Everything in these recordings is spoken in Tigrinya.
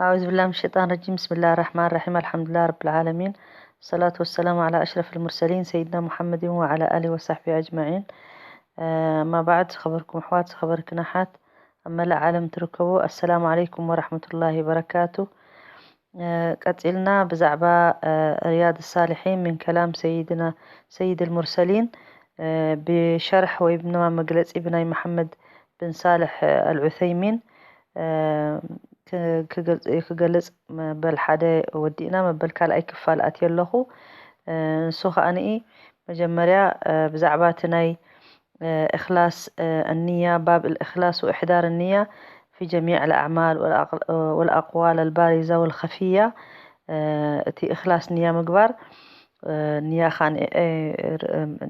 أعوذ بالله من الشيطان الرجيم. بسم الله الرحمن الرحيم. الحمد لله رب العالمين. الصلاة والسلام على أشرف المرسلين سيدنا محمد وعلى آله وصحبه أجمعين. أما بعد، ዝኸበርኩም ኣሕዋት፣ ዝኸበርክን ኣሓት ኣብ መላእ ዓለም ትርከቡ፣ السلام عليكم ورحمة الله وبركاته. ቀጺልና ብዛዕባ رياض الصالحين من كلام سيدنا سيد المرسلين، ብሸርሕ ወይ ድማ መግለጺ ብናይ መሓመድ ብን ሳልሕ ኣልዑሰይሚን ክገልጽ፣ መበል ሓደ ወዲእና፣ መበል ካልኣይ ክፋል ኣትየ ኣለኹ። ንሱ ከኣ ንኢ መጀመርያ ብዛዕባ እቲ ናይ إخلاص النية، باب الإخلاص وإحضار النية في جميع الأعمال والأقوال البارزة والخفية. እቲ إخلاص ንያ ምግባር ንያ ኻን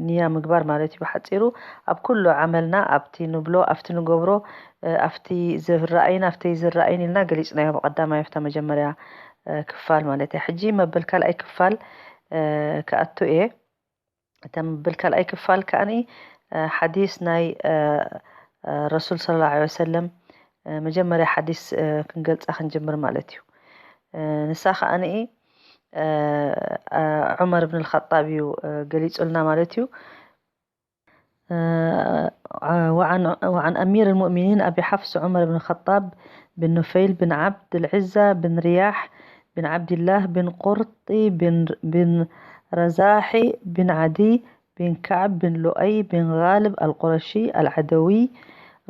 ንያ ምግባር ማለት እዩ። ብሓፂሩ ኣብ ኩሉ ዓመልና፣ ኣብቲ ንብሎ፣ ኣብቲ ንገብሮ፣ ኣብቲ ዝረኣይን ኣብቲ ዝረኣይን ኢልና ገሊፅናዮ ብቐዳማይ ኣብታ መጀመርያ ክፋል ማለት እየ። ሕጂ መበል ካልኣይ ክፋል ክኣቱ እየ። እታ መበል ካልኣይ ክፋል ከኣኒ ሓዲስ ናይ ረሱል صلى الله عليه وسلم፣ መጀመርያ ሓዲስ ክንገልፃ ክንጅምር ማለት እዩ። ንሳ ከኣኒ ዑመር ብን الخطاب እዩ ገሊፁልና ማለት እዩ። وعن أمير المؤمنين أبي حفص عمر بن الخطاب بن نفيل بن عبد العزى بن رياح بن عبد الله بن قرط بن رزاح بن عدي بن كعب بن لؤي بن غالب القرشي العدوي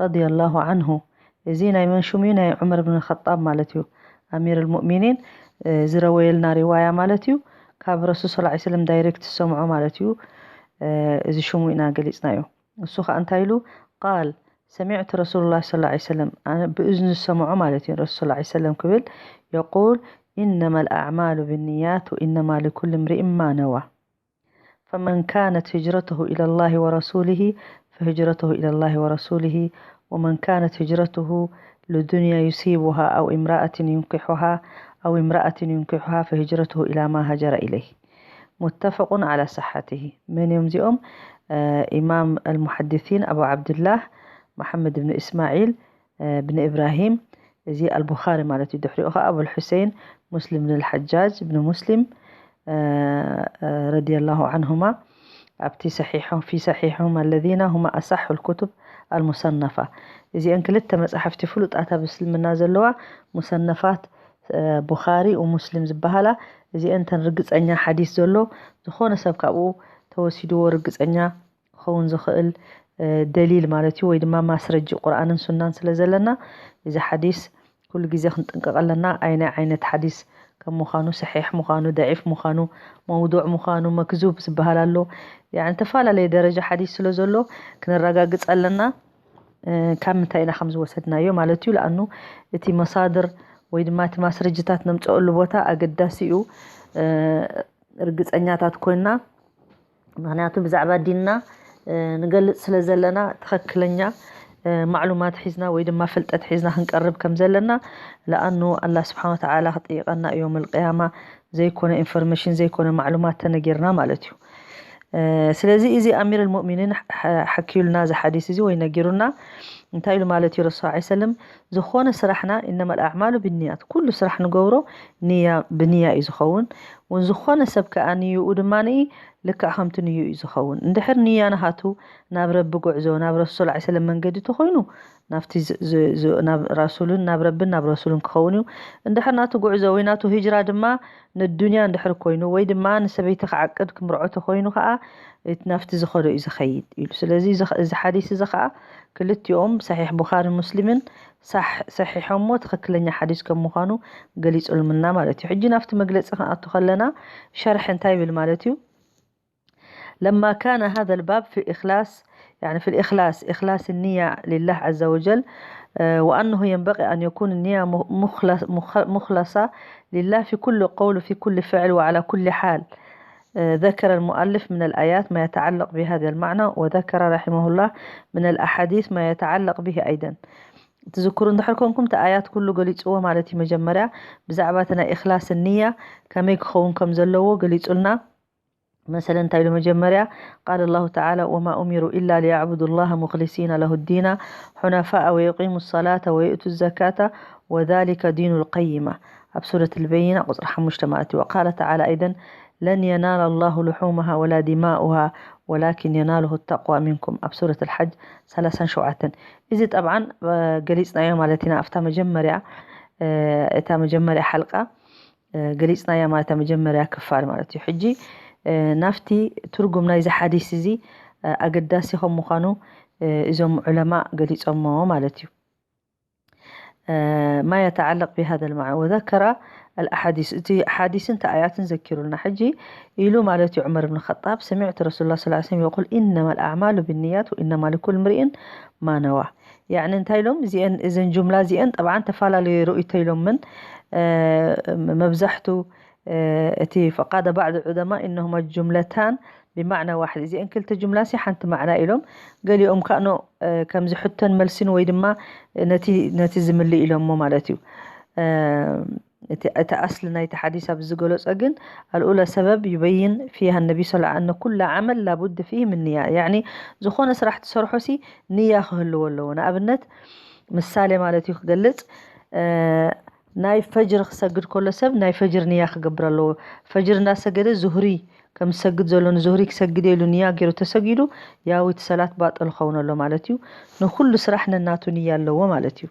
رضي الله عنه. እዚ ናይ መን ሽሙ እዩ? ናይ ዑመር ብን ኸጣብ ማለት እዩ። ኣሚር ልሙእሚኒን ዝረወየልና ሪዋያ ማለት እዩ። ካብ ረሱል صلى الله عليه وسلم ዳይሬክት ዝሰምዖ ማለት እዩ። እዚ ሽሙ ኢና ገሊፅናዮ። እሱ ከዓ እንታይ ኢሉ? قال سمعت رسول الله صلى الله عليه وسلم، ብእዝኑ ዝሰምዖ ማለት እዩ። ረሱል صلى الله عليه وسلم ክብል يقول إنما الأعمال بالنيات وإنما لكل امرئ ما نوى. فمن كانت هجرته إلى الله ورسوله فهجرته إلى الله ورسوله، ومن كانت هجرته لدنيا يصيبها أو امرأة ينكحها أو امرأة ينكحها فهجرته إلى ما هاجر إليه. متفق على صحته. መን እዮም እዚኦም? ኢማም ኣልሙሓዲሲን ኣቡ ዓብድላህ መሓመድ ብን እስማዒል ብን ኢብራሂም፣ እዚ ኣልቡኻሪ ማለት እዩ። ድሕሪኡ ከዓ ኣቡልሑሴን ሙስሊም ብን ልሓጃጅ ብን ሙስሊም ረዲየላሁ ዓንሁማ ኣብቲ ሰሒሖም في صحيحهم الذين هم أصح الكتب المصنفة። እዚአን ክልተ መፅሓፍቲ ፍሉጣት ኣብ እስልምና ዘለዋ ሙሰነፋት ቡኻሪ ወሙስሊም ዝበሃላ፣ እዚአን ተን ርግፀኛ ሓዲስ ዘሎ፣ ዝኾነ ሰብ ካብኡ ተወሲድዎ ርግፀኛ ክኸውን ዝኽእል ደሊል ማለት እዩ፣ ወይ ድማ ማስረጂ ቁርኣንን ሱናን ስለ ዘለና፣ እዚ ሓዲስ ኩሉ ግዜ ክንጥንቀቕ ኣለና። ኣይናይ ዓይነት ሓዲስ ከም ምዃኑ፣ ሰሒሕ ምዃኑ፣ ደዒፍ ምዃኑ፣ መውዱዕ ምዃኑ፣ መክዙብ ዝበሃል ኣሎ። ያዕኒ ተፈላለየ ደረጃ ሓዲስ ስለ ዘሎ ክንረጋግፅ ኣለና። ካብ ምንታይ ኢና ከም ዝወሰድናዮ ማለት እዩ። ለኣኑ እቲ መሳድር ወይ ድማ እቲ ማስረጅታት ነምፀአሉ ቦታ ኣገዳሲ እዩ። ርግፀኛታት ኮይና፣ ምክንያቱ ብዛዕባ ዲንና ንገልፅ ስለ ዘለና ትኽክለኛ ማዕሉማት ሒዝና ወይ ድማ ፍልጠት ሒዝና ክንቀርብ ከም ዘለና። ለኣኑ ኣላ ስብሓን ወተዓላ ክጥይቀና እዮም ልቅያማ ዘይኮነ ኢንፎርሜሽን ዘይኮነ ማዕሉማት ተነጊርና ማለት እዩ። ስለዚ እዚ ኣሚር ልሙእሚኒን ሓኪዩልና እዚ ሓዲስ እዚ ወይ ነጊሩና። እንታይ ኢሉ ማለት እዩ ረሱል ሰለም? ዝኾነ ስራሕና إنما الأعمال بالنيات፣ ኩሉ ስራሕ ንገብሮ ንያ ብንያ እዩ ዝኸውን። እውን ዝኾነ ሰብ ከዓ ንይኡ ድማ ልክዕ ከምቲ ንዩ እዩ ዝኸውን። እንድሕር ንያ ናሃቱ ናብ ረቢ ጉዕዞ ናብ ረሱል ሰለም መንገዲ ተኮይኑ ናብቲ ናብ ራሱልን ናብ ረብን ናብ ረሱልን ክኸውን እዩ። እንድሕር ናቱ ጉዕዞ ወይ ናቱ ሂጅራ ድማ ንዱንያ እንድሕር ኮይኑ ወይ ድማ ንሰበይቲ ክዓቅድ ክምርዖ ተኮይኑ ከዓ ናብቲ ዝኸዶ እዩ ዝኸይድ ኢሉ። ስለዚ እዚ ሓዲስ እዚ ከዓ ክልቲኦም ሰሒሕ ቡኻሪ ሙስሊምን ሰሒሖሞ ትኽክለኛ ሓዲስ ከም ምዃኑ ገሊፁልምና ማለት እዩ። ሕጂ ናብቲ መግለፂ ክንኣቱ ከለና ሸርሒ እንታይ ይብል ማለት እዩ? لما كان هذا الباب في الإخلاص، يعني في الإخلاص، إخلاص النية لله عز وجل، وأنه ينبغي أن يكون النية مخلصة لله في كل قول وفي كل فعل وعلى كل حال. ذكر المؤلف من الآيات ما يتعلق بهذا المعنى، وذكر رحمه الله من الأحاديث ما يتعلق به أيضا. ትዝክሩ እንድሕር ኮንኩም እቲ ኣያት ኩሉ ገሊፅዎ ማለት እዩ። መጀመርያ ብዛዕባ እቲ ናይ إخلاص النية ከመይ ክኸውን ከም ዘለዎ ገሊፁልና። መሰለ እንታይ ኢሉ መጀመርያ? قال الله تعالى وما أمروا إلا ليعبدوا الله مخلصين له الدين حنفاء ويقيموا الصلاة ويؤتوا الزكاة وذلك دين القيمة ኣብ ሱረት البينة ቁፅሪ ሓሙሽተ ማለት እዩ። وقال تعالى أيضا لن ينال الله لحومها ولا دماؤها ولكن يناله التقوى منكم ኣብ ሱረት الحج ሰላሳን ሸውዓተን። እዚ ጠብዓን ገሊፅናዮ ማለት ኢና ኣብታ መጀመርያ እታ መጀመርያ ሓልቃ ገሊፅናያ ማለት መጀመርያ ክፋል ማለት እዩ። ሕጂ ናፍቲ ትርጉም ናይዚ ሓዲስ እዚ ኣገዳሲ ከም ምዃኑ እዞም ዑለማ ገሊፆሞ ማለት እዩ። ما يتعلق بهذا المعنى وذكر الأحاديث እቲ ሓዲስን እቲ ኣያትን ዘኪሩልና ሕጂ ኢሉ ማለት እዩ ዑመር ብን ኸጣብ سمعت رسول الله صلى الله عليه وسلم يقول إنما الأعمال بالنيات وإنما لكل امرئ ما نوى يعني እንታይ ኢሎም እዚአን እዘን ጁምላ እዚአን ጠብዓን ተፈላለዩ ርእይቶ ኢሎምን መብዛሕቱ እቲ فقال بعض العلماء إنهما جملتان بمعنى واحد እዚአን ክልተ ጁምላሲ ሓንቲ ማዕና ኢሎም ገሊኦም ካእኖ ከምዚ ሕቶን መልሲን ወይ ድማ ነቲ ዝምልእ ኢሎሞ ማለት እዩ። እቲ ኣስሊ ናይቲ ሓዲስ ኣብ ዝገለጾ ግን الأولى سبب يبين فيها النبي صلى الله عليه وسلم أن كل عمل لابد فيه من نية يعني ዝኾነ ስራሕ ትሰርሖ ሲ ንያ ክህልዎ ኣለዎ። ንኣብነት ምሳሌ ማለት እዩ ክገልጽ ናይ ፈጅር ክሰግድ ከሎ ሰብ ናይ ፈጅር ንያ ክገብር ኣለዎ። ፈጅር እናሰገደ ዙህሪ ከም ዝሰግድ ዘሎ ንዙህሪ ክሰግድ ኢሉ ንያ ገይሩ ተሰጊዱ ያው እቲ ሰላት ባጥል ኸውን ኣሎ ማለት እዩ። ንኩሉ ስራሕ ነናቱ ንያ ኣለዎ ማለት እዩ።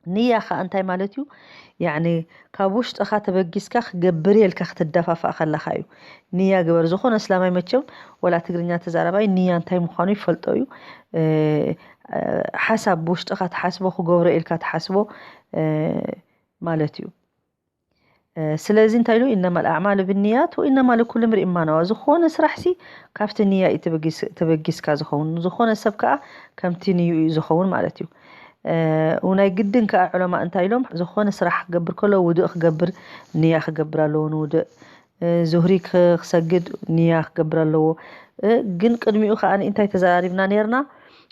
ንያ ከዓ እንታይ ማለት እዩ? ያኒ ካብ ውሽጥኻ ተበጊስካ ክገብር የልካ ክትደፋፋእ ከለኻ እዩ። ንያ ግበር ዝኾነ እስላማይ መቸም ወላ ትግርኛ ተዛረባይ ንያ እንታይ ምዃኑ ይፈልጦ እዩ። ሓሳብ ብውሽጥኻ ትሓስቦ ክገብሮ ኢልካ ትሓስቦ ማለት እዩ። ስለዚ እንታይ ኢሉ إنما الأعمال بالنيات وإنما لكل امرئ ما نوى ዝኾነ ስራሕ ሲ ካብቲ ንያ እዩ ተበጊስካ ዝኸውን። ዝኾነ ሰብ ከዓ ከምቲ ንዩ እዩ ዝኸውን ማለት እዩ። ናይ ግድን ከዓ ዑለማ እንታይ ኢሎም ዝኾነ ስራሕ ክገብር ከሎ ውድእ ክገብር ንያ ክገብር ኣለዎ ንውድእ ዙህሪ ክሰግድ ንያ ክገብር ኣለዎ። ግን ቅድሚኡ ከዓ እንታይ ተዘራሪብና ነርና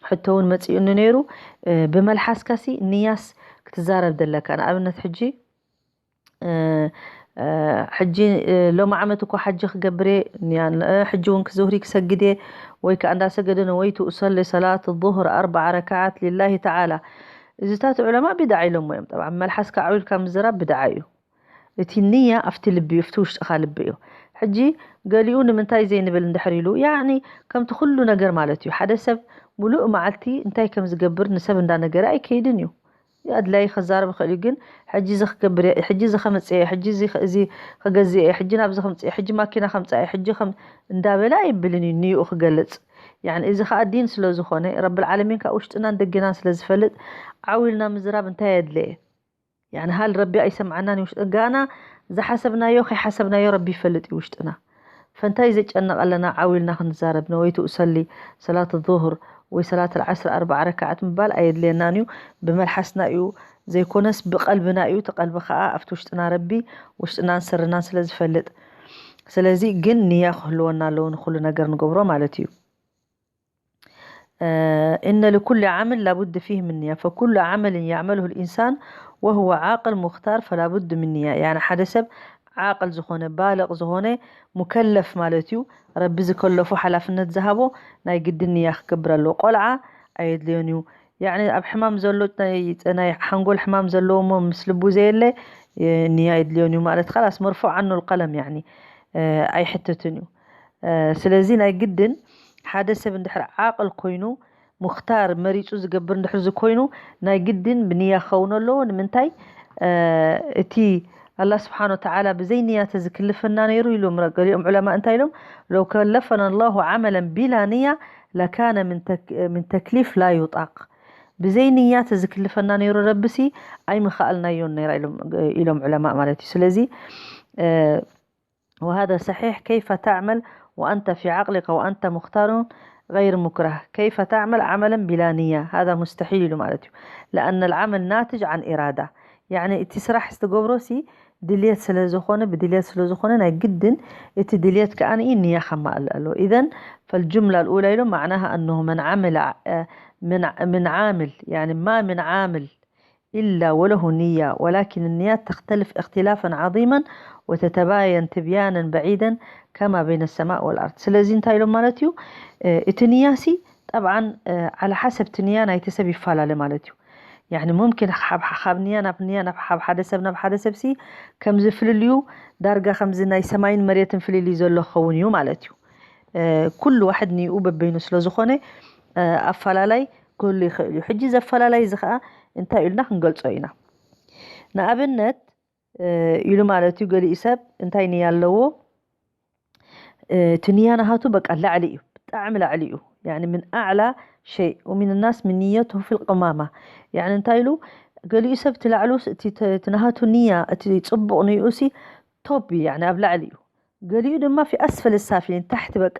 ሕቶ እውን መፂኡኒ ነይሩ። ብመልሓስካ ሲ ንያስ ክትዛረብ ዘለካ ንኣብነት ሕጂ ሕጂ ሎም ዓመት እኮ ሓጂ ክገብር እየ ሕጂ እውን ክዙህሪ ክሰግድ እየ ወይ ከዓ እንዳሰገደ ነወይቱ እሰሊ ሰላት ظهر ኣርባዓ ረክዓት ሊላሂ ተዓላ እዚታት ዑለማ ቢድዓ ኢሎሞ እዮም። ጠብዓ መልሓስካ ዓዊልካ ምዝራብ ብድዓ እዩ። እቲ ንያ ኣብቲ ልቢ እዩ፣ ኣብቲ ውሽጥኻ ልቢ እዩ። ሕጂ ገሊኡ ንምንታይ ዘይንብል እንድሕር ኢሉ ያኒ ከምቲ ኩሉ ነገር ማለት እዩ። ሓደ ሰብ ሙሉእ መዓልቲ እንታይ ከም ዝገብር ንሰብ እንዳነገረ ኣይከይድን እዩ። ኣድላይ ክዛረብ ይኽእል እዩ፣ ግን ሕጂ እዚ ክገብር እየ፣ ሕጂ እዚ ከምፅእ እየ፣ ሕጂ እዚ እዚ ክገዝእ እየ፣ ሕጂ ናብዚ ከምፅእ እየ፣ ሕጂ ማኪና ከምፅእ እየ፣ ሕጂ ከም እንዳበለ ኣይብልን እዩ ንይኡ ክገልፅ። ያኒ እዚ ከዓ ዲን ስለ ዝኾነ ረብል ዓለሚን ካብ ውሽጥናን ደገናን ስለ ዝፈልጥ ዓው ኢልና ምዝራብ እንታይ ኣየድለየ? ያኒ ሃል ረቢ ኣይሰምዓናን እዩ ውሽጥ ጋና ዝሓሰብናዮ ከይሓሰብናዮ ረቢ ይፈልጥ እዩ ውሽጥና። ፈንታይ ዘጨነቐለና ዓው ኢልና ክንዛረብ ነወይቱ እሰሊ ሰላት ዙሁር ወይ ሰላት ዓስር ኣርባዓ ረካዓት ምባል ኣየድልየናን እዩ። ብመልሓስና እዩ ዘይኮነስ ብቐልብና እዩ። እቲ ቀልቢ ከዓ ኣብቲ ውሽጥና ረቢ ውሽጥናን ስርናን ስለ ዝፈልጥ ስለዚ ግን ንያ ክህልወና ኣለዎ ንኩሉ ነገር ንገብሮ ማለት እዩ። إن لكل عمل لابد فيه من نية فكل عمل يعمله الإنسان وهو عاقل مختار فلا بد من نية يعني ሓደ ሰብ ዓቅል ዝኾነ ባልቕ ዝኾነ ሙከለፍ ማለት እዩ። ረቢ ዝከለፎ ሓላፍነት ዝሃቦ ናይ ግድን ንያ ክገብር ኣለዎ። ቆልዓ ኣየድልዮን እዩ። ያኒ ኣብ ሕማም ዘሎ ናይ ሓንጎል ሕማም ዘለዎ እሞ ምስ ልቡ ዘየለ ንያ የድልዮን እዩ ማለት ኸላስ መርፎ ዓኑ ቀለም ያኒ ኣይሕትትን እዩ። ስለዚ ናይ ግድን ሓደ ሰብ እንድሕር ዓቕል ኮይኑ ሙክታር መሪፁ ዝገብር እንድሕር ዝኮይኑ ናይ ግድን ብንያ ክኸውን ኣለዎ። ንምንታይ እቲ ኣላ ስብሓን ወተዓላ ብዘይ ንያ ተዝክልፈና ነይሩ ኢሎም ገሊኦም ዑለማ እንታይ ኢሎም ለው ከለፈና ላሁ ዓመለን ቢላ ንያ ለካነ ምን ተክሊፍ ላ ዩጣቅ ብዘይ ንያ ተዝክልፈና ነይሩ ረብሲ ኣይምኸኣልናዮን ነይራ ኢሎም ዑለማ ማለት እዩ። ስለዚ وهذا صحيح كيف تعمل وأنت في عقلك وأنت مختار غير مكره كيف تعمل عملا بلا نية هذا مستحيل ኢሉ ማለት እዩ። لأن العمل ناتج عن إرادة يعني እቲ ስራሕ ዝትገብሮ ሲ ድልየት ስለ ዝኾነ ብድልየት ስለ ዝኾነ ናይ ግድን እቲ ድልየት ከዓ ንያ ከማልእ ኣለዎ። إذن فالجملة الأولى ኢሉ معناها أنه من عمل من من عامل يعني ما من عامل إلا وله نية ولكن النيات تختلف اختلافا عظيما وتتباين تبيانا بعيدا كما بين السماء والأرض ስለዚ እንታይ ኢሎም ማለት እዩ እቲ ንያ ሲ ጠብዓን ዓላ ሓሰብ እቲ ንያ ናይቲ ሰብ ይፈላለ ማለት እዩ። يعني ممكن ካብ ካብ ንያ ናብ ንያ ናብ ካብ ሓደ ሰብ ናብ ሓደ ሰብ ሲ ከምዚ ፍልልዩ ዳርጋ ከምዚ ናይ ሰማይን መሬትን ፍልልዩ ዘሎ ክኸውን እዩ ማለት እዩ። ኩሉ ዋሕድ ንኡ በበይኑ ስለ ዝኾነ ኣፈላላይ ክህሉ ይኽእል እዩ። ሕጂ ዘፈላላይ እዚ ከዓ እንታይ ኢልና ክንገልጾ ኢና? ንኣብነት ኢሉ ማለት እዩ፣ ገሊኡ ሰብ እንታይ ንያ ኣለዎ? እቲ ንያ ናሃቱ በቃ ላዕሊ እዩ፣ ብጣዕሚ ላዕሊ እዩ። يعني من أعلى شيء، ومن الناس من نيته في القمامة. يعني እንታይ ኢሉ? ገሊኡ ሰብ እቲ ላዕሉ እቲ ናሃቱ ንያ እቲ ፅቡቕ ንኡ ሲ ቶፕ እዩ፣ يعني ኣብ ላዕሊ እዩ። ገሊኡ ድማ في أسفل السافلين፣ ታሕቲ በቃ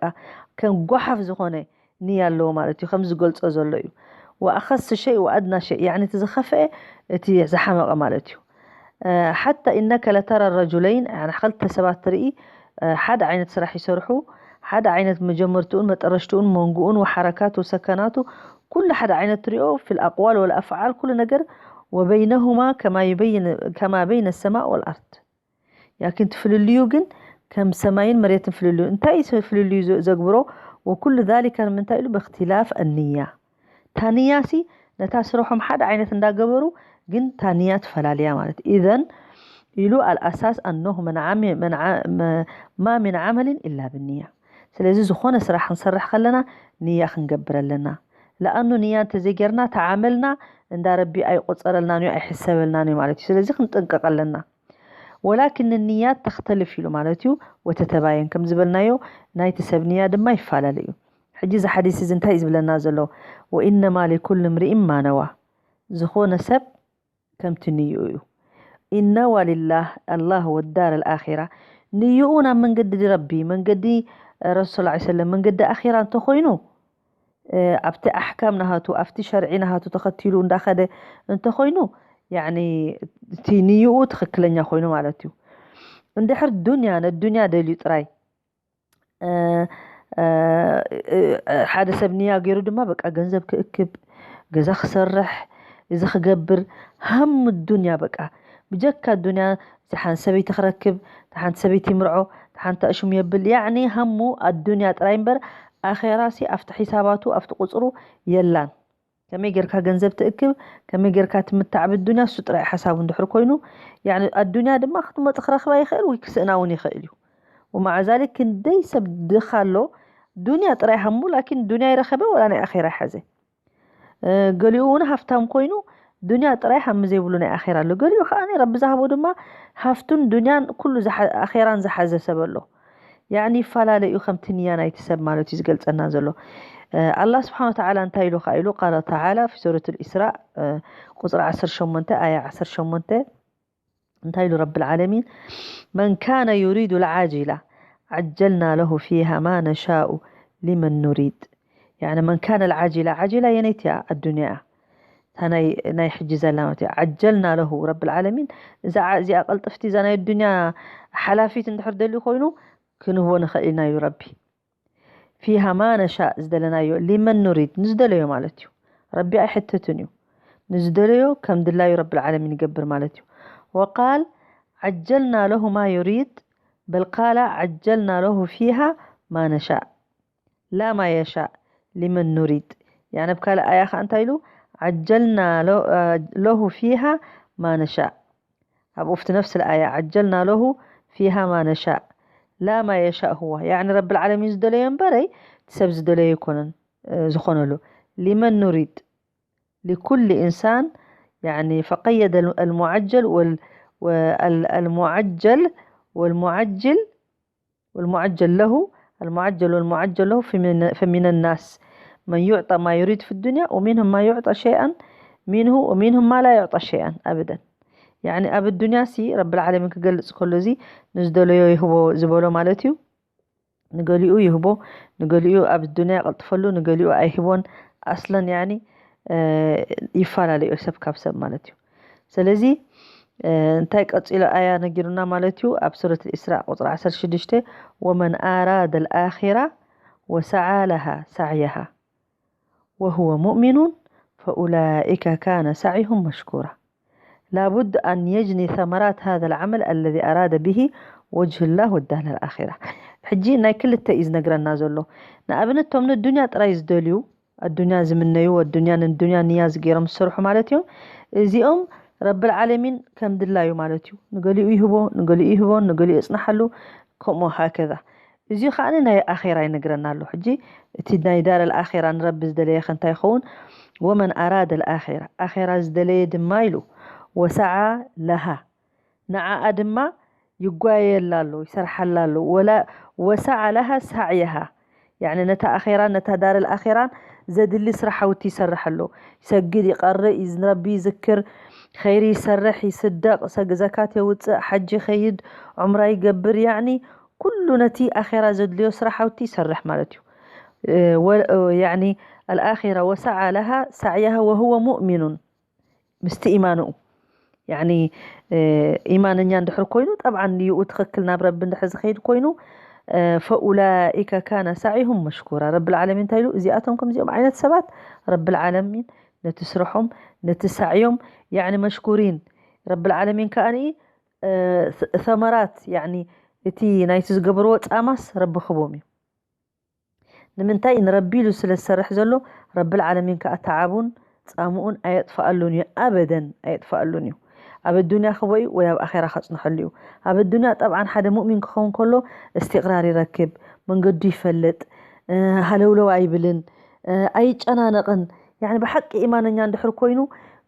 ከም ጓሓፍ ዝኾነ ንያ ኣለዎ ማለት እዩ። ከም ዝገልጾ ዘሎ እዩ። وأخس شيء وأدنى شيء، يعني እቲ ዝኸፍአ እቲ ዝሓመቐ ማለት እዩ። حتى إنك لترى الرجلين، يعني ክልተ ሰባት ትርኢ ሓደ ዓይነት ስራሕ ይሰርሑ፣ ሓደ ዓይነት መጀመርትኡን መጠረሽትኡን መንግኡን وحركات وسكنات، ኩሉ ሓደ ዓይነት ትሪኦ في الأقوال والأفعال ኩሉ ነገር وبينهما كما يبين كما بين السماء والأرض። ያኪን እቲ ፍልልዩ ግን ከም ሰማይን መሬትን ፍልልዩ። እንታይ እዩ ፍልልዩ ዘ- ዘግብሮ? وكل ذلك ንምንታይ ኢሉ? باختلاف النية። ታንያ ሲ ነታ ስርሖም ሓደ ዓይነት እንዳገበሩ ግን ታንያ ትፈላልያ ማለት ኢዘን ኢሉ الأساس أنه من عم من ع- ما من عمل إلا بالنية። ስለዚ ዝኾነ ስራሕ ክንሰርሕ ከለና ንያ ክንገብር ኣለና። ለኣኑ ንያ እንተዘይጌርና ተዓመልና እንዳ ረቢ ኣይቆፀረልናን እዩ ኣይሕሰበልናን እዩ ማለት እዩ። ስለዚ ክንጥንቀቕ ኣለና። ولكن النيات تختلف ኢሉ ማለት እዩ። وتتباين ከም ዝበልናዮ ናይቲ ሰብ ንያ ድማ ይፈላለ እዩ። ሕጂ እዚ ሓዲስ እዚ እንታይ እዩ ዝብለና ዘሎ? وإنما لكل امرئ ما نوى። ዝኾነ ሰብ ከምቲ ንይኡ እዩ። إن نوى لله الله والدار الآخرة፣ ንይኡ ናብ መንገዲ ረቢ መንገዲ ረሱል ሰለላሁ ዐለይሂ ወሰለም መንገዲ ኣኺራ እንተኾይኑ ኣብቲ ኣሕካም ናሃቱ ኣብቲ ሸርዒ ናሃቱ ተኸቲሉ እንዳኸደ እንተኾይኑ ያኒ እቲ ንይኡ ትኽክለኛ ኮይኑ ማለት እዩ። እንድሕር ዱንያ ነዱንያ ደልዩ ጥራይ ሓደ ሰብ ንያ ገይሩ ድማ በቃ ገንዘብ ክእክብ ገዛ ክሰርሕ እዚ ክገብር ሃሙ ዱንያ በቃ ብጀካ ዱንያ ዝሓን ሰበይቲ ክረክብ ተሓንቲ ሰበይቲ ምርዖ ተሓንቲ ኣሽሙ የብል ያዕኒ ሃሙ ኣዱንያ ጥራይ እምበር ኣኼራ ሲ ኣብቲ ሒሳባቱ ኣብቲ ቁፅሩ የላን። ከመይ ጌርካ ገንዘብ ትእክብ ከመይ ጌርካ ትምታዕ ብዱንያ እሱ ጥራይ ሓሳቡ እንድሕር ኮይኑ ያዕኒ ኣዱንያ ድማ ክትመፅ ክረክባ ይኽእል ወይ ክስእና እውን ይኽእል እዩ። ومع ذلك ክንደይ ሰብ ድኻ ኣሎ ዱንያ ጥራይ ሃሙ ላኪን ዱንያ ይረኸበ ወላ ናይ ኣኼራ ይሓዘ። ገሊኡ እውን ሃፍታም ኮይኑ ዱንያ ጥራይ ሃሚ ዘይብሉ ናይ ኣኼራ ኣሎ። ገሊኡ ከዓ ረቢ ዝሃቦ ድማ ሃፍቱን ዱንያን ኩሉ ኣኼራን ዝሓዘ ሰብ ኣሎ። ያዕኒ ይፈላለ እዩ ከምቲ ንያ ናይቲ ሰብ ማለት እዩ ዝገልፀና ዘሎ። ኣላህ ስብሓን ወተዓላ እንታይ ኢሉ ከዓ ኢሉ ቃለ ተዓላ ፊ ሱረት ልኢስራእ ቁፅሪ ዓሰርተ ሸሞንተ ኣያ ዓሰርተ ሸሞንተ እንታይ ኢሉ ረቢ ልዓለሚን መን ካነ ዩሪዱ ልዓጅላ ዓጀልና ለሁ ፊሃ ማ ነሻኡ ሊመን ኑሪድ። ያዕኒ መን ካነ ልዓጅላ ዓጅላ የነይቲ እያ ኣዱንያ እያ እታ ናይ ናይ ሕጂ ዘላ ማለት እዩ ዓጀልና ለሁ ረቢ ልዓለሚን እዛ ዓ- እዚኣ ቀልጥፍቲ እዛ ናይ ኣዱንያ ሓላፊት እንድሕር ደልዩ ኮይኑ ክንህቦ ንኽእል ኢና እዩ ረቢ ፊሃ ማ ነሻእ ዝደለናዮ ሊመን ኑሪድ ንዝደለዮ ማለት እዩ ረቢ ኣይሕትትን እዩ ንዝደለዮ ከም ድላዩ ረቢ ልዓለሚን ይገብር ማለት እዩ ወቃል ዓጀልና ለሁ ማ ዩሪድ በል ቃላ ዓጀልና ለሁ ፊሃ ማ ነሻእ ላ ማ የሻእ ሊመን ኑሪድ ያዕኒ ኣብ ካልእ ኣያ ከዓ እንታይ ኢሉ ዓጀልና ለሁ ፊሃ ማ ነሻእ ኣብኡ ፍቲ ነፍሲ ልኣያ ዓጀልና ለሁ ፊሃ ማ ነሻእ ላ ማ የሻእ ሁዋ ያዕኒ ረቢ ልዓለሚን ዝደለዮ እምበረይ እቲ ሰብ ዝደለዮ ኣይኮነን ዝኾነሉ ሊመን ኑሪድ ሊኩል ኢንሳን ያዕኒ ፈቀየደ ልሙዓጀል ወል- ወ- ال- المعجل والمعجل والمعجل له المعجل والمعجل له فمن, فمن الناس من يعطى ما يريد في الدنيا ومنهم ما يعطى شيئا منه ومنهم ما لا يعطى شيئا أبدا يعني ኣብ الدنيا ሲ ረቢ العالمين ክገልጽ ከሎ እዚ ንዝደለዮ ይህቦ ዝበሎ ማለት እዩ ንገሊኡ ይህቦ ንገሊኡ ኣብ الدنيا የቐልጥፈሉ ንገሊኡ ኣይህቦን ኣስለን يعني ይፈላለ እዩ ሰብ ካብ ሰብ ማለት እዩ ስለዚ እንታይ ቀፂሎ ኣያ ነጊሩና ማለት እዩ ኣብ ሱረት الإسراء ቁፅሪ ዓሰርተ ሽዱሽተ ومن أراد الآخرة وسعى لها سعيها وهو مؤمن فأولئك كان سعيهم مشكورا لابد أن يجني ثمرات هذا العمل الذي أراد به وجه الله والدار الآخرة ሕጂ ናይ ክልተ እዩ ዝነግረና ዘሎ ንኣብነት እቶም ንዱንያ ጥራይ ዝደልዩ ኣዱንያ ዝምነዩ፣ ኣዱንያ ንዱንያ ንያ ዝገይሮም ዝሰርሑ ማለት እዮም። እዚኦም ረብል ዓለሚን ከም ድላዩ ማለት እዩ። ንገሊኡ ይህቦ፣ ንገሊኡ ይህቦን፣ ንገሊኡ የጽንሓሉ፣ ከምኡ ሃከዛ። እዚ ኸዓ ናይ ኣኼራ ይነግረና ኣሎ። ሕጂ እቲ ናይ ዳር ኣልኣኼራ ንረቢ ዝደለየ ከ እንታይ ይኸውን? ወመን ኣራደ ኣልኣኼራ፣ ኣኼራ ዝደለየ ድማ ኢሉ፣ ወሰዓ ለሃ፣ ንዓኣ ድማ ይጓየየላ ኣሎ፣ ይሰርሓላ ኣሎ። ወላ ወሰዓ ለሃ ሳዕየሃ፣ ያዕኒ ነታ ኣኼራን ነታ ዳር ኣልኣኼራን ዘድሊ ስራሓውቲ ይሰርሕ ኣሎ። ይሰግድ፣ ይቐርእ፣ ይዝ- ንረቢ ይዝክር፣ ኸይሪ ይሰርሕ፣ ይስደቕ፣ ሰግ- ዘካት የውፅእ፣ ሓጅ ይኸይድ፣ ዑምራ ይገብር፣ ያዕኒ ኩሉ ነቲ ኣኼራ ዘድልዮ ስራሓውቲ ይሰርሕ ማለት እዩ። እ፣ ወ- እ፣ ያዕኒ ኣልኣኺራ ወሰዓ ለሃ ሳዕያሃ ወሁወ ሙእሚኑን፣ ምስቲ ኢማንኡ፣ ያዕኒ እ፣ ኢማንኛ እንድሕር ኮይኑ፣ ጠብዓን ንይኡ ትኽክል ናብ ረቢ እንድሕር ዝኸይድ ኮይኑ፣ እ፣ ፈኡላኢከ ካነ ሳዒሁም መሽኩራ። ረብል ዓለሚን እንታይ ኢሉ? እዚኣቶም ከምዚኦም ዓይነት ሰባት ረብል ዓለሚን ነቲ ስርሖም፣ ነቲ ሳዕዮም፣ ያዕኒ መሽኩሪን፣ ረብል ዓለሚን ከኣ እ፣ ስ- ሰመራት፣ ያዕኒ እቲ ናይቲ ዝገበርዎ ጻማስ ረቢ ክቦም እዩ። ንምንታይ? ንረቢ ኢሉ ስለ ዝሰርሕ ዘሎ፣ ረብል ዓለሚን ከኣ ተዓቡን ጻምኡን ኣየጥፍኣሉን እዩ፣ ኣበደን ኣየጥፍኣሉን እዩ። ኣብ ኣዱንያ ክቦ እዩ ወይ ኣብ ኣኼራ ከጽንሐሉ እዩ። ኣብ ኣዱንያ ጠብዓን ሓደ ሙእሚን ክኸውን ከሎ፣ እስትቕራር ይረክብ፣ መንገዱ ይፈልጥ፣ እ፣ ሃለውለው ኣይብልን፣ እ፣ ኣይጨናነቕን። ያዕኒ ብሓቂ ኢማነኛ እንድሕር ኮይኑ፣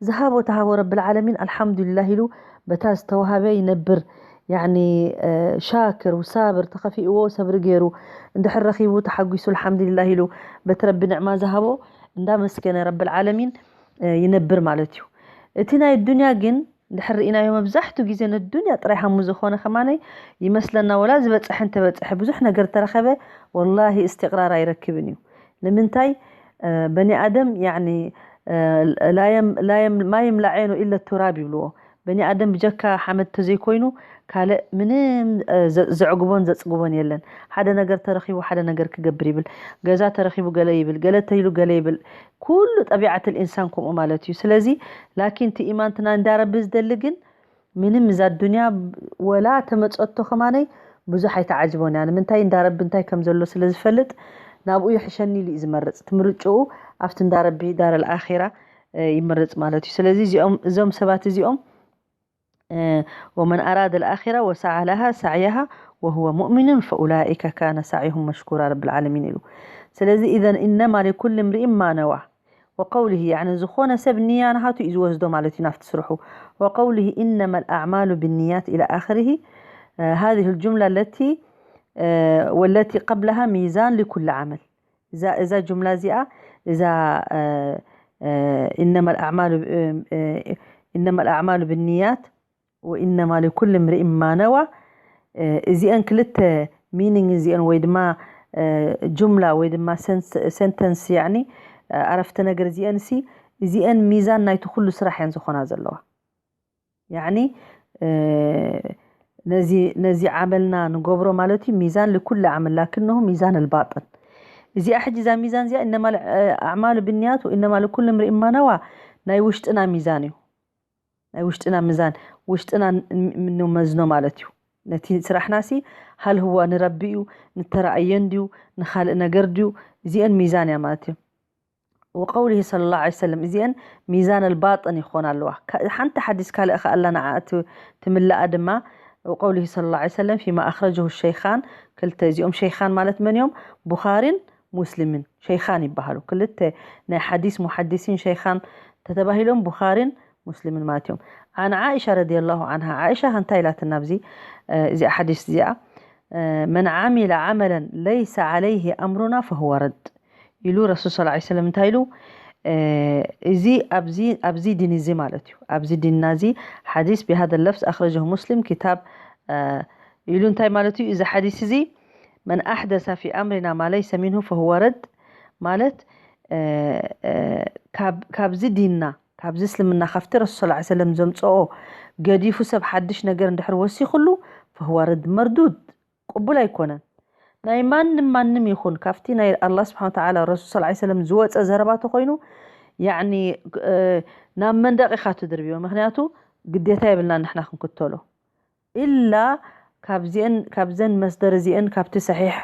ዝሃቦ ተሃቦ ረብል ዓለሚን ኣልሓምዱሊላህ ኢሉ በታ ዝተዋሃበ ይነብር። ያዕኒ እ፣ ሻክር ወሳብር፣ ተኸፊእዎ ሰብሪ ገይሩ እንድሕር ረኺቡ ተሓጒሱ ኣልሓምዱሊላህ ኢሉ በቲ ረቢ ንዕማ ዝሃቦ እንዳመስገነ ረብል ዓለሚን እ፣ ይነብር ማለት እዩ። እቲ ናይ ዱንያ ግን እንድሕር ርኢናዮ፣ መብዛሕትኡ ግዜ ንዱንያ ጥራይ ሃሙ ዝኾነ ከማነይ ይመስለና። ወላ ዝበፅሐ እንተበፅሐ፣ ብዙሕ ነገር ተረኸበ፣ ወላሂ እስትቕራር ኣይረክብን እዩ። ንምንታይ? እ፣ በኒ ኣደም ያዕኒ እ፣ ላየም ላየም ማይም ላዓይኑ ኢለ ቱራብ ይብልዎ። በኒ ኣደም ብጀካ ሓመድ ተዘይኮይኑ ካልእ ምንም እ፣ ዘ- ዘዕግቦን ዘጽግቦን የለን። ሓደ ነገር ተረኺቡ ሓደ ነገር ክገብር ይብል፣ ገዛ ተረኺቡ ገለ ይብል፣ ገለ ተይሉ ገለ ይብል። ኩሉ ጠቢዓት ልኢንሳን ከምኡ ማለት እዩ። ስለዚ ላኪን እቲ ኢማንትና እንዳረቢ ዝደሊ ግን ምንም እዛ ዱንያ ወላ ተመጸቶ ከማነይ ብዙሕ ኣይተዓጅቦን እያ። ንምንታይ? እንዳ ረቢ እንታይ ከም ዘሎ ስለ ዝፈልጥ ናብኡ ይሕሸኒ ኢሉ እዩ ዝመርጽ። እቲ ምርጭኡ ኣብቲ እንዳ ረቢ ዳር ኣልኣኺራ እ፣ ይመርጽ ማለት እዩ። ስለዚ እዚኦም እዞም ሰባት እዚኦም እ፣ ወመን ኣራደ ኣልኣኺራ ወሰዓ ለሃ ሳዕያሃ ወሁወ ሙእሚኑን ፈኡላኢከ ካነ ሳዕይሁም መሽኩራ ረብል ዓለሚን ኢሉ። ስለዚ ኢዘን ኢነማ ሊኩል እምሪእን ማ ነዋ ወቀውሊሂ፣ ያዕኒ ዝኾነ ሰብ ንያ ናሃቱ እዩ ዝወስዶ ማለት እዩ ናብቲ ስርሑ። ወቀውሊሂ ኢነማ ኣልኣዕማሉ ብንያት ኢላ ኣኽሪሂ። ሃዚህ ልጁምላ ለቲ ወለቲ ቀብለሃ ሚዛን ሊኩል ዓመል። እዛ እዛ ጁምላ እዚኣ እዛ ኢነማ ኣልኣዕማሉ ኢነማ ኣልኣዕማሉ ብንያት ወኢነማ ሊኩል እምሪእን ማ ነዋ። እዚአን ክልተ ሚኒንግ እዚአን ወይ ድማ ጁምላ ወይ ድማ ሰንተንስ ያኒ ኣረፍተ ነገር እዚአን ሲ እዚአን ሚዛን ናይቲ ኩሉ ስራሕ እየን ዝኾና ዘለዋ። ያኒ ነዚ ነዚ ዓመልና ንገብሮ ማለት እዩ ሚዛን ልኩል ዓመል ላክነሁ ሚዛን ኣልባጥን። እዚኣ ሕጂ እዛ ሚዛን እዚኣ ኢነማ ኣዕማሉ ብንያት ወኢነማ ልኩል እምሪእን ማ ነዋ ናይ ውሽጥና ሚዛን እዩ። ናይ ውሽጥና ምዛን ውሽጥና ንመዝኖ ማለት እዩ። ነቲ ስራሕናሲ ሃል ህዋ ንረቢ እዩ ንተራእየን ድዩ ንካልእ ነገር ድዩ እዚአን ሚዛን እያ ማለት እዩ። ወቀውሊሂ ሰለላሁ ዐለይሂ ወሰለም እዚአን ሚዛን ኣልባጥን ይኾና ኣለዋ። ሓንቲ ሓዲስ ካልእ ከኣላ ንዓ ትምላኣ ድማ ወቀውሊሂ ሰለላሁ ዐለይሂ ወሰለም ፊማ ኣኽረጀሁ ሸይኻን ክልተ እዚኦም ሸይኻን ማለት መን እዮም? ቡኻሪን ሙስሊምን ሸይኻን ይበሃሉ። ክልተ ናይ ሓዲስ ሙሓዲሲን ሸይኻን ተተባሂሎም ቡኻሪን ሙስሊምን ማለት እዮም። ዓን ዓኢሻ ረዲየላሁ ዓንሃ፣ ዓኢሻ እንታይ ኢላትና ኣብዚ እዚኣ ሓዲስ እዚኣ መን ዓሚለ ዓመለን ለይሰ ዓለይህ ኣምሩና ፈህወ ረድ ኢሉ ረሱል ስ ሰለም እንታይ ኢሉ እዚ ኣብዚ ዲን እዚ ማለት እዩ ኣብዚ ዲንና እዚ ሓዲስ ብሃደ ለፍዝ ኣክረጀሁ ሙስሊም ኪታብ ኢሉ እንታይ ማለት እዩ እዚ ሓዲስ እዚ መን ኣሕደሰ ፊ ኣምሪና ማ ለይሰ ሚንሁ ፈህወ ረድ ማለት ካብዚ ዲንና ካብዚ እስልምና ካብቲ ረሱል ስ ሰለም ዘምፀኦ ገዲፉ ሰብ ሓድሽ ነገር እንድሕር ወሲክሉ ፈህወ ረድ መርዱድ ቅቡል ኣይኮነን። ናይ ማንም ማንም ይኹን ካብቲ ናይ ኣላ ስብሓን ተዓላ ረሱል ስ ሰለም ዝወፀ ዘረባ ተኮይኑ ያኒ ናብ መንደቅ ኢካ ትድርብዮ ምክንያቱ ግዴታ የብልና ንሕና ክንክተሎ ኢላ ካብዚአን ካብዘን መስደር እዚአን ካብቲ ሰሒሕ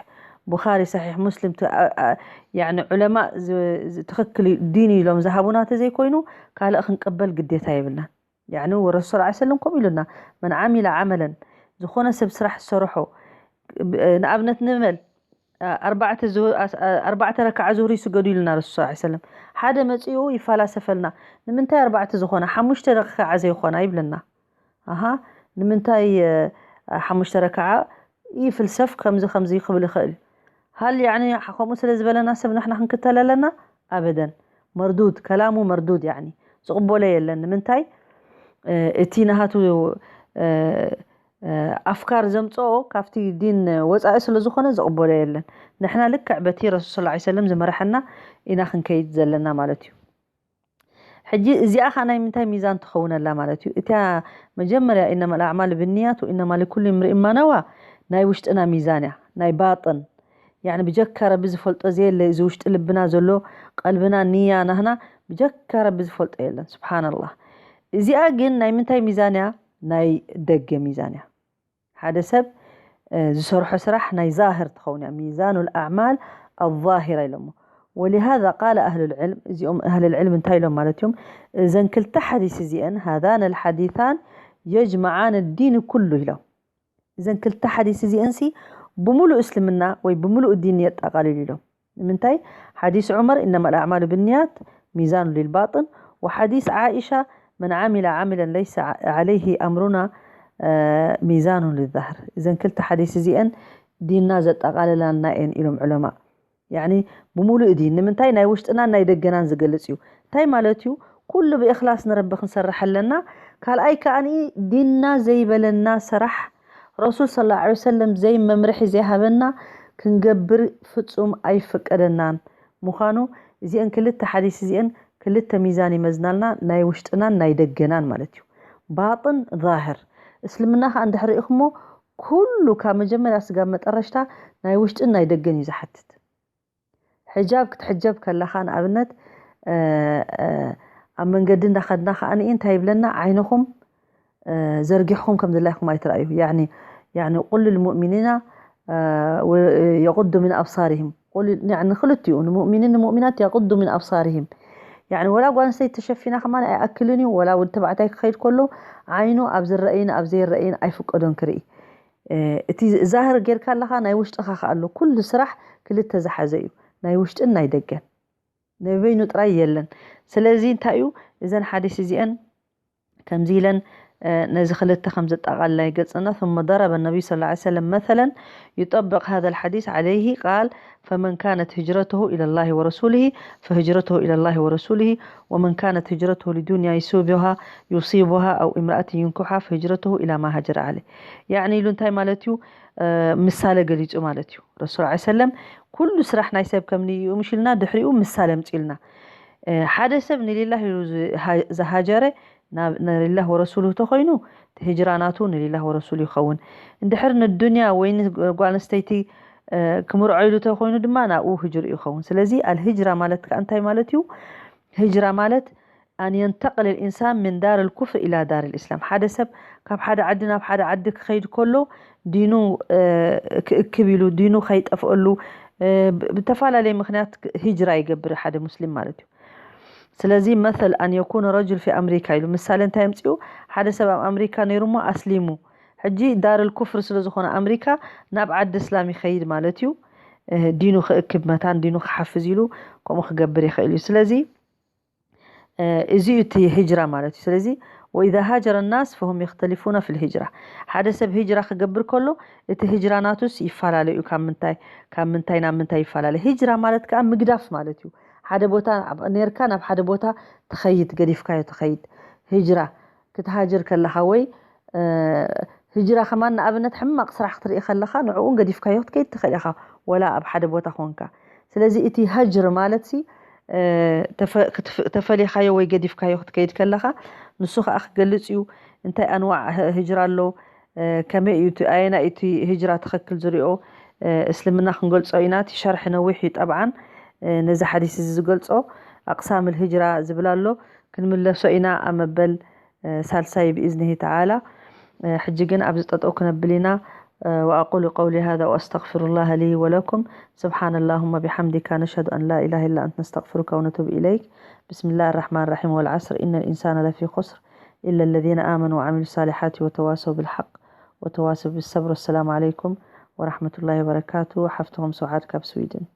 ቡኻሪ፣ ሰሒሕ ሙስሊም፣ ተ-፣ ኣ-፣ ኣ-፣ ያዕኒ ዑለማእ ዝ-፣ ዝ-፣ ትኽክል እዩ፣ ዲን እዩ ኢሎም ዝሃቡና ተዘይኮይኑ፣ ካልእ ክንቅበል ግዴታ የብልናን። ያዕኒ ወረሱል ሰለላሁ ዐለይሂ ወሰለም ከምኡ ኢሉና፣ "መን ዓሚለ ዓመለን"፣ ዝኾነ ሰብ ስራሕ ዝሰርሖ፣ ብ-፣ ንኣብነት ንበል፣ ኣ-፣ ኣርባዕተ ዙ-፣ ኣስ-፣ ኣ-፣ ኣርባዕተ ረክዓ ዙህሪ ስገዱ ኢሉና ረሱል ሰለላሁ ዐለይሂ ወሰለም። ሓደ መጺኡ ይፈላሰፈልና፣ "ንምንታይ ኣርባዕተ ዝኾና፣ ሓሙሽተ ረክዓ ዘይኾና?" ይብለና። ኣሃ፣ ንምንታይ፣ እ፣ ሓሙሽተ ረክዓ ይፍልሰፍ፣ ከምዚ ከምዚ ክብል ይኽእል እዩ። ሃል፣ ያዕኒ፣ ከምኡ ስለ ዝበለና ሰብ ንሕና ክንክተል ኣለና? ኣበደን። መርዱድ፣ ከላሙ መርዱድ፣ ያዕኒ፣ ዝቕበሎ የለን። ንምንታይ? እ፣ እቲ ናሃቱ፣ እ፣ እ፣ ኣፍካር ዘምጽኦ ካብቲ ዲን ወጻኢ ስለ ዝኾነ ዝቕበሎ የለን። ንሕና ልክዕ በቲ ረሱል ሰለላሁ ዐለይሂ ወሰለም ዝመርሐና ኢና ክንከይድ ዘለና ማለት እዩ። ሕጂ እዚኣ ኸኣ ናይ ምንታይ ሚዛን ትኸውን ኣላ ማለት እዩ? እታ መጀመርያ "ኢነማ ኣልኣዕማሉ ብንያት ወኢነማ ሊኩል እምሪእን ማ ነዋ" ናይ ውሽጥና ሚዛን እያ፣ ናይ ባጥን። ያዕኒ ብጀካ ረቢ ዝፈልጦ ዘየለ፣ እዚ ውሽጢ ልብና ዘሎ፣ ቀልብና፣ ንያ ናህና፣ ብጀካ ረቢ ዝፈልጦ የለን። ስብሓንላህ። እዚኣ ግን ናይ ምንታይ ሚዛን እያ? ናይ ደገ ሚዛን እያ። ሓደ ሰብ፣ እ፣ ዝሰርሖ ስራሕ ናይ ዛህር ትኸውን እያ። ሚዛኑ ልኣዕማል ኣዛሂራ ኢሎሞ። ወሊሃዛ ቃለ ኣህሉ ልዕልም፣ እዚኦም ኣህል ልዕልም እንታይ ኢሎም ማለት እዮም? እዘን ክልተ ሓዲስ እዚአን፣ ሃዛን ልሓዲታን የጅመዓን ዲን ኩሉ ኢሎም። እዘን ክልተ ሓዲስ እዚአንሲ ብምሉእ እስልምና ወይ ብምሉእ ዲን የጠቓልሉ ኢሎም። ንምንታይ? ሓዲስ ዑመር "ኢነማ ልኣዕማሉ ብንያት ሚዛኑ ሊልባጥን" ወሓዲስ ዓኢሻ "መን ዓሚለ ዓሚለን ለይሰ ዓለይሂ ኣምሩና፣ እ፣ ሚዛኑ ሊዛህር". እዘን ክልተ ሓዲስ እዚአን ዲንና ዘጠቓልላልና እየን ኢሎም ዑለማ። ያዕኒ ብምሉእ ዲን። ንምንታይ? ናይ ውሽጥናን ናይ ደገናን ዝገልጽ እዩ። እንታይ ማለት እዩ? ኩሉ ብእኽላስ ንረቢ ክንሰርሕ ኣለና። ካልኣይ ከኣኒ ዲንና ዘይበለና ስራሕ፣ ረሱል ሰለላሁ ዐለይሂ ወሰለም ዘይመምርሒ ዘይሃበና ክንገብር ፍጹም ኣይፍቀደናን። ምዃኑ እዚአን ክልተ ሓዲስ እዚአን ክልተ ሚዛን ይመዝናልና፣ ናይ ውሽጥናን ናይ ደገናን ማለት እዩ። ባጥን ዛህር። እስልምና ከኣ እንድሕር ርኢኹሞ ኩሉ ካብ መጀመርያ ስጋብ መጠረሽታ ናይ ውሽጥን ናይ ደገን እዩ ዝሓትት። ሕጃብ ክትሕጀብ ከለኻ ንኣብነት፣ እ፣ እ፣ ኣብ መንገዲ እንዳኸድና ከኣ እንታይ ይብለና? ዓይንኹም፣ እ፣ ዘርጊሕኹም ከም ድላይኩም ኣይትረኣዩ። ያዕኒ፣ ያዕኒ ቁል ልልሙእሚኒና፣ እ፣ ወ-፣ የቁዱ ሚን ኣብሳሪሂም። ቁል፣ ያዕኒ ክልቲኡ ንሙእሚኒን ንሙእሚናት የቁዱ ሚን ኣብሳሪሂም። ያዕኒ ወላ ጓል ኣንስተይቲ ተሸፊና ከማን ኣይኣክልን እዩ፣ ወላ ወዲ ተባዕታይ ክኸይድ ከሎ ዓይኑ ኣብ ዝረኣይን ኣብ ዘይረኣይን ኣይፍቀዶን ክርኢ። እ፣ እቲ ዛህር ጌርካ ኣለኻ፣ ናይ ውሽጥኻ ከኣ ኣሎ። ኩሉ ስራሕ ክልተ ዝሓዘ እዩ፣ ናይ ውሽጥን ናይ ደገን። ናይ በይኑ ጥራይ የለን። ስለዚ እንታይ እዩ? እዘን ሓዲስ እዚአን ከምዚ ኢለን፣ እ፣ ነዚ ክልተ ከም ዘጠቓልላ ይገልጸና። ثم ضرب النبي صلى الله عليه وسلم مثلا يطبق هذا الحديث عليه، قال: فمن كانت هجرته إلى الله ورسوله فهجرته إلى الله ورسوله، ومن كانت هجرته لدنيا يصيبها، يصيبها أو امرأة ينكحها فهجرته إلى ما هاجر عليه. ያዕኒ ኢሉ እንታይ ማለት እዩ? እ፣ ምሳሌ ገሊጹ ማለት እዩ። ረሱል ዐለይሂ ሰለም ኩሉ ስራሕ ናይ ሰብ ከም ንይኡ ምሽ ኢልና ድሕሪኡ ምሳሌ ኣምጺኡልና። እ፣ ሓደ ሰብ ንሊላህ ኢሉ ዝሃ-፣ ዝሃጀረ ናብ ንሊላህ ወረሱሉ ተኾይኑ፣ እቲ ህጅራ ናቱ ንሊላህ ወረሱሉ ይኸውን። እንድሕር ንዱንያ ወይ ንጓል ኣንስተይቲ፣ እ፣ ክምርዖ ኢሉ ተኾይኑ ድማ ናብኡ ህጅሩ ይኸውን። ስለዚ ኣልህጅራ ማለት ከኣ እንታይ ማለት እዩ? ህጅራ ማለት ኣን የንተቅል ልኢንሳን ምን ዳር ልኩፍር ኢላ ዳር ልእስላም። ሓደ ሰብ ካብ ሓደ ዓዲ ናብ ሓደ ዓዲ ክኸይድ ከሎ ዲኑ፣ እ፣ ክእክብ ኢሉ፣ ዲኑ ከይጠፍአሉ፣ እ፣ ብ-፣ ብተፈላለየ ምኽንያት ክ-፣ ሂጅራ ይገብር ሓደ ሙስሊም ማለት እዩ። ስለዚ መሰል ኣን የኩነ ረጁል ፊ ኣምሪካ ኢሉ ምሳሌ እንታይ ኣምፅኡ? ሓደ ሰብ ኣብ ኣምሪካ ነይሩ እሞ ኣስሊሙ። ሕጂ ዳር ልኩፍር ስለ ዝኾነ ኣምሪካ ናብ ዓዲ እስላም ይኸይድ ማለት እዩ። እ፣ ዲኑ ክእክብ መታን ዲኑ ክሓፍዝ ኢሉ ከምኡ ክገብር ይኽእል እዩ። ስለዚ እ፣ እዚ እዩ እቲ ሂጅራ ማለት እዩ። ስለዚ ወኢዛ ሃጀረ ናስ ፈሁም የኽተሊፉና ፊል ሂጅራ። ሓደ ሰብ ሂጅራ ክገብር ከሎ እቲ ሂጅራ ናቱስ ይፈላለ እዩ። ካብ ምንታይ፣ ካብ ምንታይ ናብ ምንታይ ይፈላለ? ሂጅራ ማለት ከኣ ምግዳፍ ማለት እዩ። ሓደ ቦታ ኣብ-፣ ኔርካ ናብ ሓደ ቦታ ትኸይድ፣ ገዲፍካዮ ትኸይድ። ሂጅራ ክትሃጅር ከለኻ ወይ፣ እ፣ ሂጅራ ከማን ንኣብነት ሕማቕ ስራሕ ክትርኢ ከለኻ ንዕኡ ገዲፍካዮ ክትከይድ ትኽእል ኢኻ፣ ወላ ኣብ ሓደ ቦታ ኮንካ። ስለዚ እቲ ሀጅር ማለትሲ፣ እ፣ ተፈ-፣ ክትፍ-፣ ተፈሊኻዮ ወይ ገዲፍካዮ ክትከይድ ከለኻ ንሱ ከኣ ክገልጽ እዩ። እንታይ ኣንዋዕ ህ-፣ ህጅራ ኣሎ፣ እ፣ ከመይ እዩ እቲ፣ ኣየናይ እቲ ህጅራ ትኽክል ዝሪኦ፣ እ፣ እስልምና ክንገልጾ ኢና። እቲ ሸርሒ ነዊሕ እዩ ጠብዓን፣ እ፣ ነዚ ሓዲስ እዚ ዝገልጾ ኣቅሳም ልህጅራ ዝብል ኣሎ። ክንምለሶ ኢና ኣብ መበል፣ እ፣ ሳልሳይ ብኢዝኒሂ ተዓላ። እ፣ ሕጂ ግን ኣብዚ ጠጠው ክነብል ኢና። وأقول قولي هذا وأستغفر الله لي ولكم. سبحان اللهم بحمدك، نشهد أن لا إله إلا أنت، نستغفرك ونتوب إليك. بسم الله الرحمن الرحيم. والعصر، إن الإنسان لفي خسر، إلا الذين آمنوا وعملوا الصالحات وتواصوا بالحق وتواصوا بالصبر. والسلام عليكم ورحمة الله وبركاته. ሓፍትኹም ስብሓት ካብ ስዊድን።